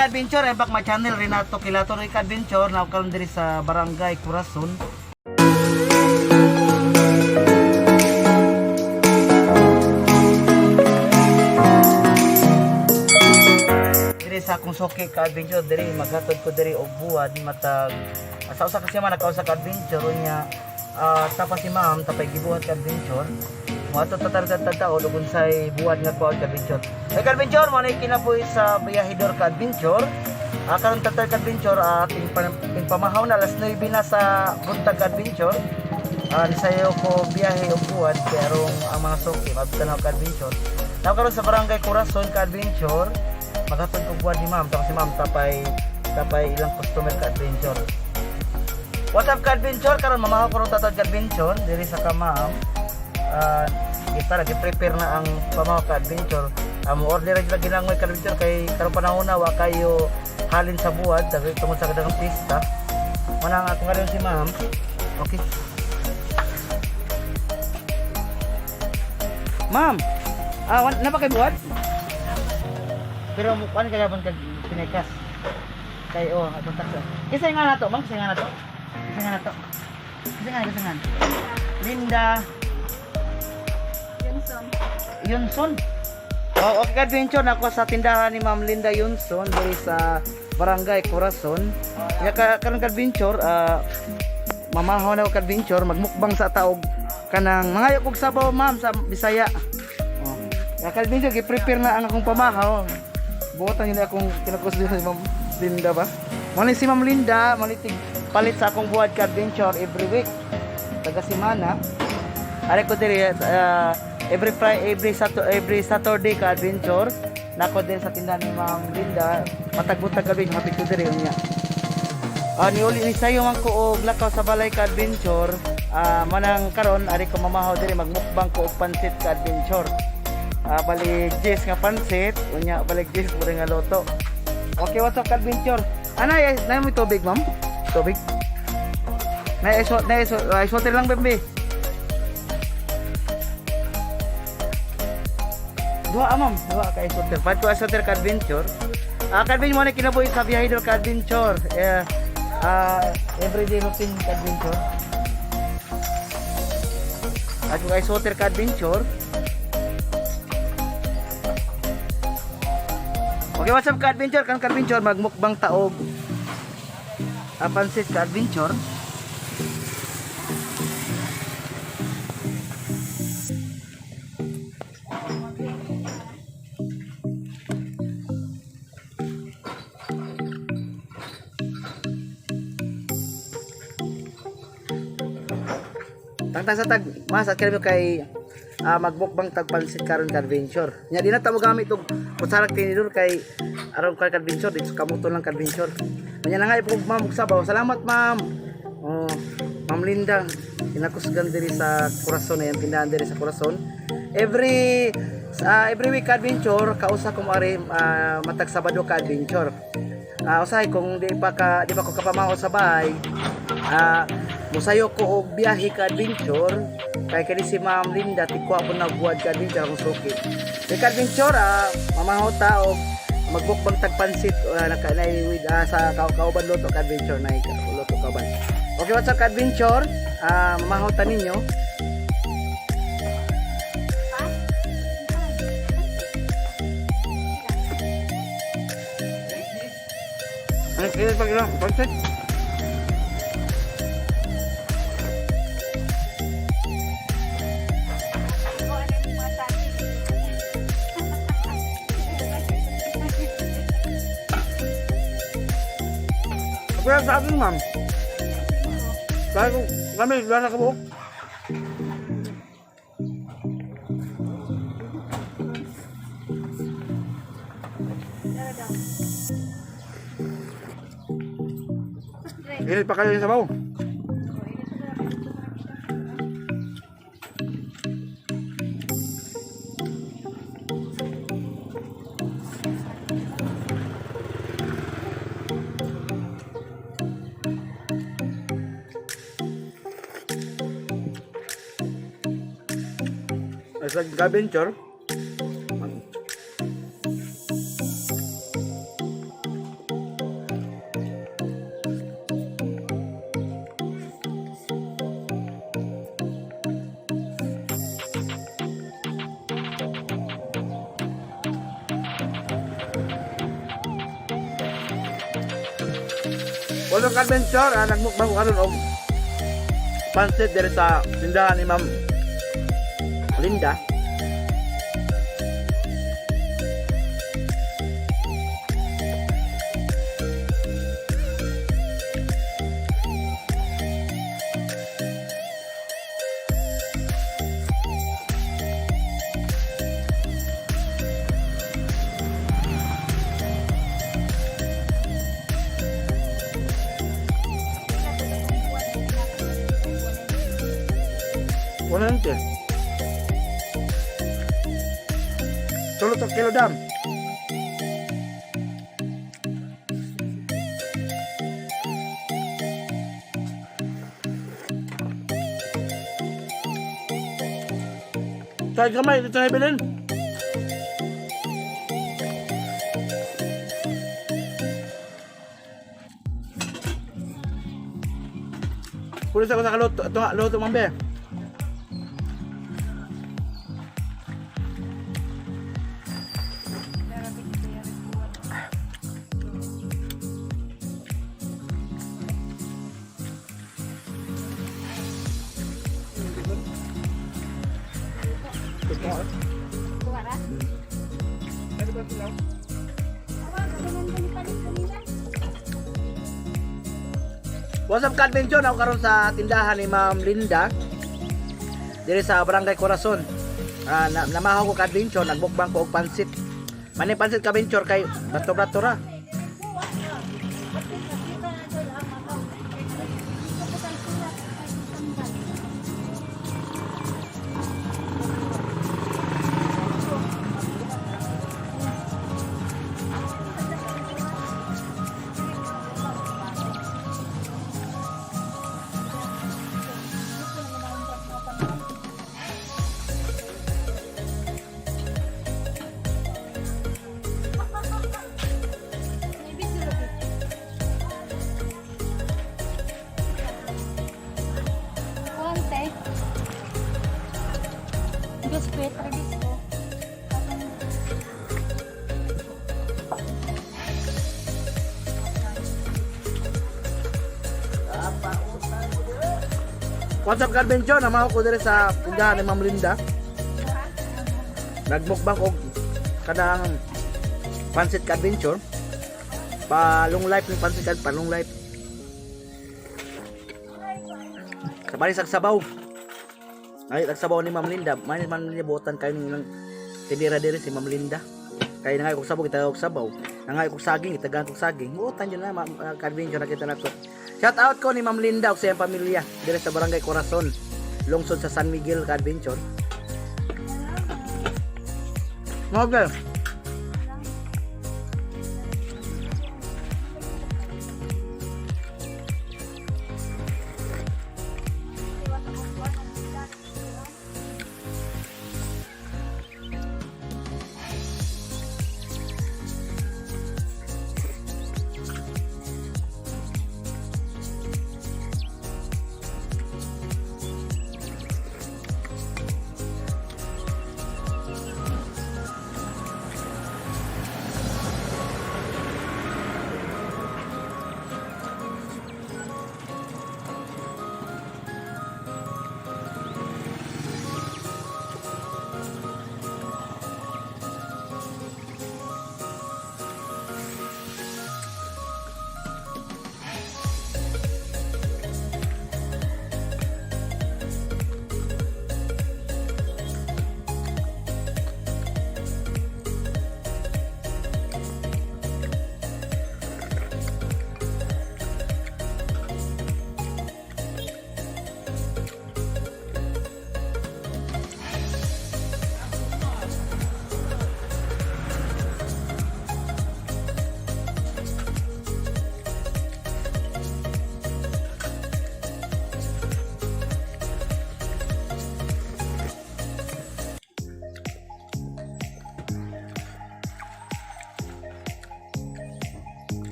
ka-adventure? Back my channel, Renato Kilato Roy ka-adventure. Now karon diri sa Barangay Corazon. Diri sa akong suki ka-adventure, diri maghatod ko diri og buwad matag sa usa ka semana kausa ka-adventure unya, tapa si ma'am tapay gibuhat ka-adventure. Moadto ta targa tao ug unsay buwad nga kuha ka-adventure. Ay ka-adventure, mo na kinabuhi sa biyahidor ka-adventure. Karon tatar ka-adventure, ting pamahaw na, alas 9 na sa buntag ka-adventure. Nisayo ko biyahe og buwad kay arong ang mga suki mabtan ka adventure. Now karon sa Barangay Corazon ka-adventure, maghatod og buwad ni ma'am, tapos si ma'am tapay tapay ilang customer ka adventure. What's up ka-adventure? Karon mamahaw ko ron tatad ka-adventure diri sa ka ma'am. Kita lagi prepare na ang pamahaw ka adventure. Mo order ra ginangoy ka adventure kay karon panahon na wa kayo halin sa buwad dahil tungod sa kadagang pista. Manang ako ngayon si ma'am. Okay. Ma'am, na ba kay buwad? Pero mo kuan kay gabon kag pinekas. Kay oh, atong taksa. Kinsa nga nato, ma'am? Kinsa nga nato? Kinsa nga nato? Kinsa nga, kinsa nga? Linda Yunson. Yunson. Oh, okay ka-adventure na ako sa tindahan ni Ma'am Linda Yunson diri sa Barangay Corazon. Ya ka karon ka-adventure, mamahaw na ako ka-adventure, magmukbang sa taog kanang mangayo kog sabaw ma'am sa Bisaya. Oh. Ya ka-adventure gi-prepare na ang akong pamahaw. Buotan yun akong kinakusdi si Ma'am Linda ba? Mo ni si Ma'am Linda, mo ni tig palit sa akong buhat ka-adventure every week. Taga semana. Are ko diri every Friday, every Saturday ka adventure nako diri sa tindahan ni Ma'am Linda matag-buntag gabi hapit ko diri unya. Niuli ni sayo man ko og lakaw sa balay ka adventure. Manang karon ari ko mamahaw diri magmukbang ko og pansit ka adventure. Bali jis nga pansit unya balik jis pud nga luto. Okay, what's up ka adventure? Ana, na mo tubig ma'am? Tubig? Na ice, ice water lang bembe. Duha ah, ma'am, duha ka ice water. Pat ko ice water ka adventure. Ka adventure mo na kinabuhi sa biyahe ka adventure. Eh, everyday routine ka adventure. At ko ice water ka adventure. Okay, what's up ka adventure? Kan ka adventure magmukbang taog. Pansit ka adventure. Tangtang sa tag, mas at kaya kay magmukbang tag pansit karon ka adventure. Nya di na ta mo gamit og kutsarag tinidor kay aron ka adventure dito kamuto lang ka adventure. Nya na nga ipog ma'am og sabaw. Salamat ma'am. Oh, Ma'am Linda, kinakusgan diri sa Corazon na yan, tindahan diri sa Corazon. Every week ka adventure, kausa ko mo ari matag Sabado ka adventure. Usahay kung di pa ko kapamaho sa bahay, musayo ko og biyahe ka adventure kay kani si Ma'am Linda tikwa po nagbuhat ka adventure akong suki. Si ka adventure, mamahaw ta og magbukbang tag pansit naka nay with sa kauban luto ka adventure nay luto kauban. Okay, what's up ka adventure? Mamahaw ta ninyo. Ano kaya pag ilang pansit? Ikaw ano yung mga saging. Ako lang sa akin, ma'am. Dahil kung kami, wala na kabuok. Tara daw. Init pa kayo yung sabaw. Ay, sa adventure. Walang adventure, nagmukbang ko karon og pansit diri sa tindahan ni Ma'am Linda. Wala nante. Tulo to kilo dam. Tayo gamay, dito na ibilin. Pulis ako sa kaluto, ito nga, luto mambe. Kuwara? Awa, ganun ba ni palit kanina? What's up, ka-adventure? Ako karon sa tindahan ni Ma'am Linda. Diri sa Barangay Corazon. Na, namahaw ko ka-adventure, nagbukbang ko og pansit. Mani pansit ka-adventure kay bato-bato ra. Konti. Biskuit, rebisco. What's up, ka-adventure? Namahaw ko diri sa tindahan ni Ma'am Linda. Nagmukbang og kanang pansit ka-adventure. Pa long life ng pansit ka, pa long life. Sabay sa sabaw. Ay, nagsabaw ni Ma'am Linda. May Ma'am Linda buotan kayo ng ilang tindira diri si Ma'am Linda. Kay nangay kog sabaw kita og sabaw. Nangay kog saging itagaan kog saging. Buotan yun na Ma'am ka-adventure nakita nako. Shout out ko ni Ma'am Linda ug sa iyang pamilya diri sa Barangay Corazon, lungsod sa San Miguel ka-adventure. Okay.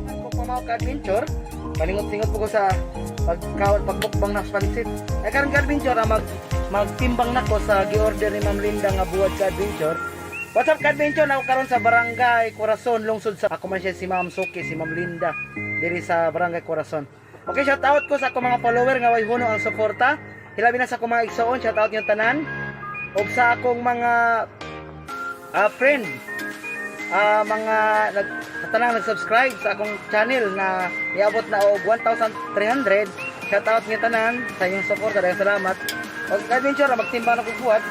Ako pa mga ka-adventure. Malingot-lingot po ko sa pagkawal pagbukbang na sa pansit. Ay karon ka-adventure, magtimbang nako sa gi-order ni Ma'am Linda nga buwad ka-adventure. What's up ka-adventure, nako karon sa Barangay Corazon, lungsod sa ako man siya si Ma'am Suki, si Ma'am Linda diri sa Barangay Corazon. Okay, shout out ko sa akong mga follower nga way huno ang suporta. Hilabi na sa akong mga igsoon, shout out yung tanan. Ug sa akong mga friend, mga sa tanang nag-subscribe sa akong channel na niabot na og 1,300. Shout out niyo tanan sa inyong suporta. Daghang salamat. Og adventure, magtimba na kog buhat.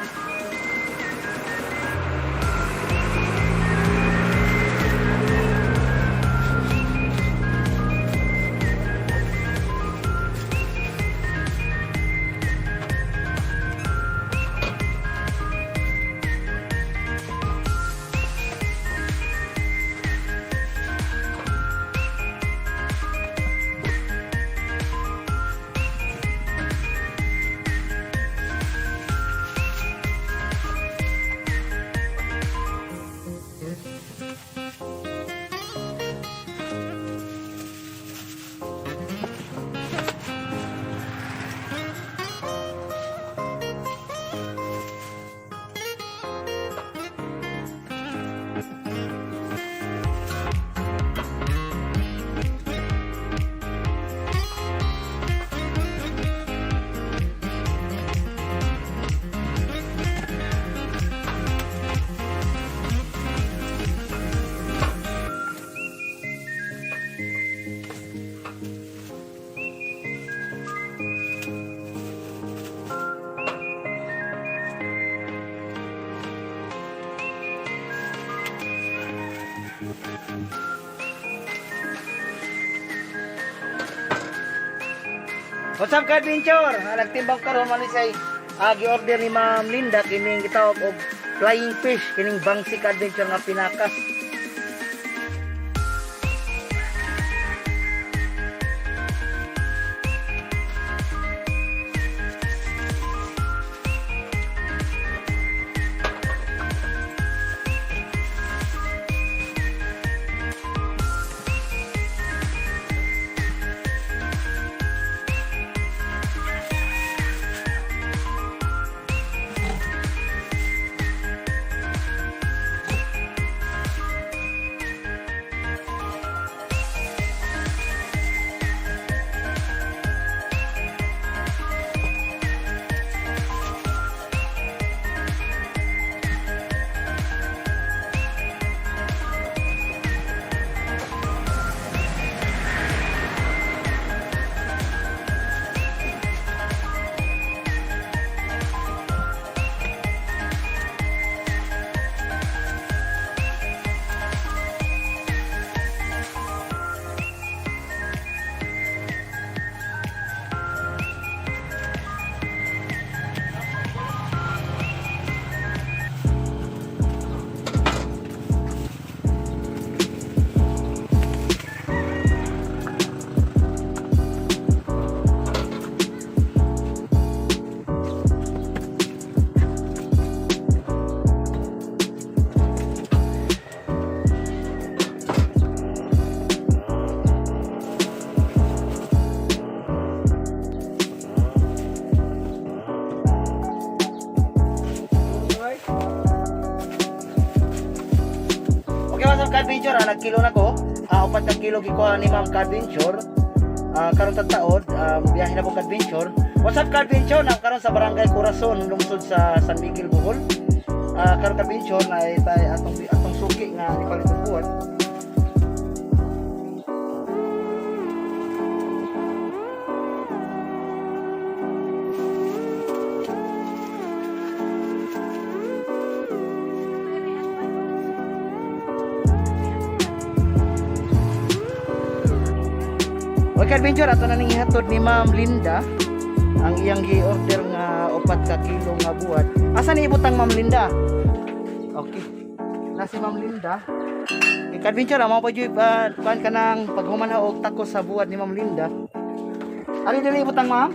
What's up ka-adventure? Nagtimbang karon man ni say gi-order ni Ma'am Linda kining gitawag og flying fish kining bangsi ka-adventure nga pinakas. Okay, what's up ka-adventure? Nagkilo na ko. 4 ka kilo gikuha ni Ma'am ka-adventure. Karon taod, biyahe na ko ka-adventure. What's up ka-adventure? Na karon sa Barangay Corazon, lungsod sa San Miguel, Bohol. Karon ka-adventure na tay atong atong suki nga nipalit og buwan. Okay, adventure ato na ning ihatod ni Ma'am Linda ang iyang gi-order nga 4 ka kilo nga buhat. Asa ni ibutang Ma'am Linda? Okay. Na si Ma'am Linda. Okay, adventure mao pa jud kuan ka nang paghuman ha og takos sa buhat ni Ma'am Linda. Ari dili ibutang Ma'am?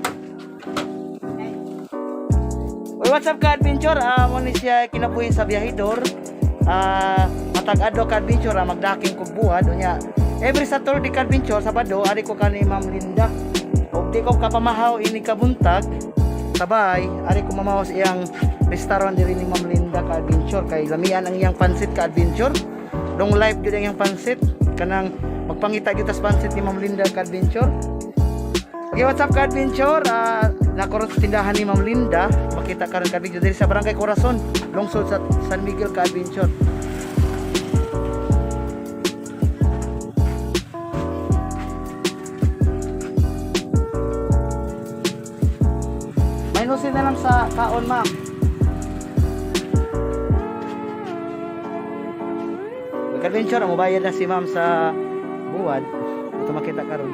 Oy, what's up ka adventure? Mo ni siya kinabuhi sa biyahidor. Matag adlaw ka adventure, magdaking kog buhat unya. Every Saturday, ka-adventure, Sabado, ari ko kani Ma'am Linda. Og di ko kapamahaw ini kabuntag, sabay, ari ko mamahaw sa iyang restaurant diri ni Ma'am Linda, ka-adventure, kay lamian ang iyang pansit, ka-adventure. Long life gyud ang iyang pansit. Kanang magpangita gyud tas pansit ni Ma'am Linda, ka-adventure. Okay, what's up, ka-adventure? Nakaroon sa tindahan ni Ma'am Linda. Makita karon, ka-adventure, diri sa Barangay Corazon, lungsod sa San Miguel, ka-adventure. Minusin na lang sa kaon, ma'am. Ka-adventure, mubayad na si ma'am sa buwad. Ito makita karon.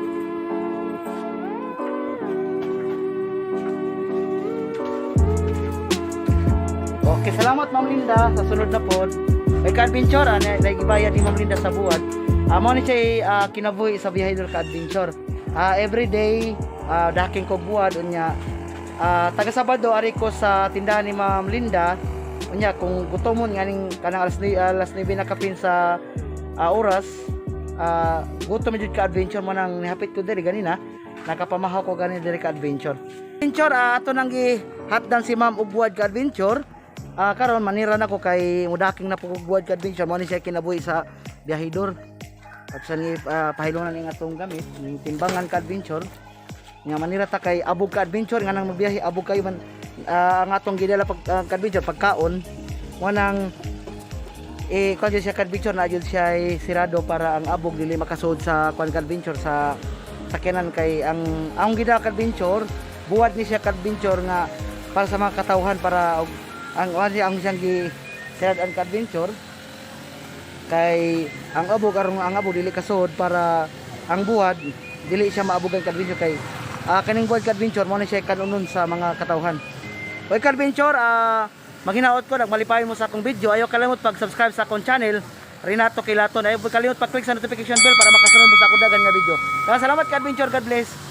Okay, salamat, Ma'am Linda. Sa sunod na pod. May ka-adventure, naigibayad ni Ma'am Linda sa buwad. Mo ni siya kinabuhi sa biyahe dul, ka-adventure. Every day, daking ko buwad unya. Taga Sabado ari ko sa tindahan ni Ma'am Linda. Unya kung gutomon nganing kanang alas 9 na kapin sa oras, gutom jud, ka-adventure, mo nang nihapit ko diri ganina. Nakapamahaw ko gani diri, ka-adventure. Adventure, ato nang gihatdan si Ma'am og buwad, ka-adventure. Karon manira na ko kay mudaking na po og buwad, ka-adventure. Mo ni siya kinabuhi sa biyahidor. At sa ni pahilunan ning atong gamit, ning timbangan, ka-adventure. Nga manira ta kay abog, ka-adventure, nga nang mabiyahe abog kayo man ang atong gidala pag ka-adventure, pagkaon mo nang eh kuan jud siya, ka-adventure, na jud siya ay sirado para ang abog dili makasud sa kuan, ka-adventure, sa sakyanan, kay ang gida, ka-adventure, buwad ni siya, ka-adventure, nga para sa mga katawhan, para ang ang ang siyang gi sirad ang, ka-adventure, kay ang abog aron ang abog dili kasud, para ang buwad dili siya maabugan, ka-adventure, kay kaning buwad, ka-adventure, mo na siya kanunon sa mga katawhan. Oy, ka-adventure, maghinaot ko nagmalipayon mo sa akong video. Ayaw kalimot pag-subscribe sa akong channel, Renato Kilaton. Ayaw kalimot pag-click sa notification bell para makasunod mo sa akong dagan nga video. Salamat, ka-adventure. God bless.